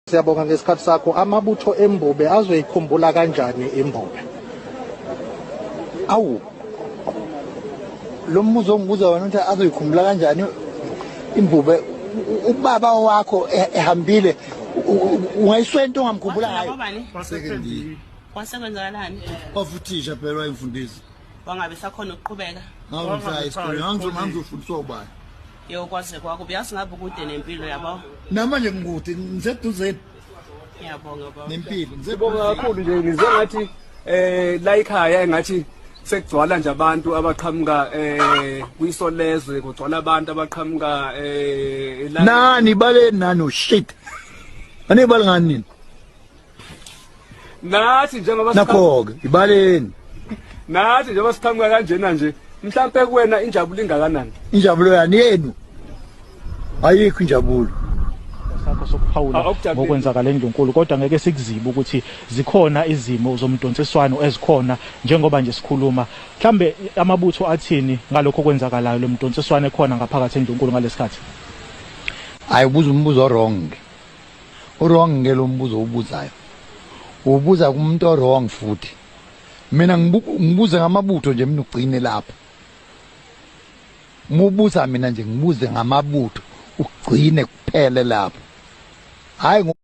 Siyabonga ngesikhathi sakho. Amabutho embube azoyikhumbula kanjani imbube? Awu. Lo mbuzo ongibuza wona ukuthi azoyikhumbula kanjani imbube ubaba wakho e, ehambile ungayiswento ongamkhumbula ngayo. Kwasekendini. Kwasekwenzakalani? Kwafuthisha phela wayemfundisi. Wangabe sakhona ukuqhubeka. Ngabe ngisaya esikoleni ngangizofundiswa ubani. Yebo kwaze kwakubi yazi ngabe ukude nempilo yabo. Namanje ngikude ngiseduzeni. Ngiyabonga baba. Nempilo. Ngibonga kakhulu nje ngizwe ngathi eh la ekhaya engathi sekugcwala nje abantu abaqhamuka eh kwisolezwe kugcwala abantu abaqhamuka eh nani bale nani oh shit anibali ngani nini Nathi njengoba nakho-ke ibaleni. Nathi njengoba siqhamuka kanjena nje mhlampe kuwena injabulo ingakanani? Injabulo yani yenu ayikho injabulo. Sakho sokuphawula ngokwenzakala endlunkulu kodwa ngeke sikuzibe ukuthi zikhona izimo zomdonsiswano ezikhona njengoba nje sikhuluma mhlambe amabutho athini ngalokho okwenzakalayo lo mdonsiswano ekhona ngaphakathi endlunkulu ngalesikhathi. Hayi ubuza umbuzo wrong. Uwrong ke lo mbuzo owubuzayo. Uwubuza kumuntu owrong futhi. Mina ngibuze ngamabutho nje mina ugcine lapho. Mubuza mina nje ngibuze ngamabutho ugcine kuphele lapho. Hayi.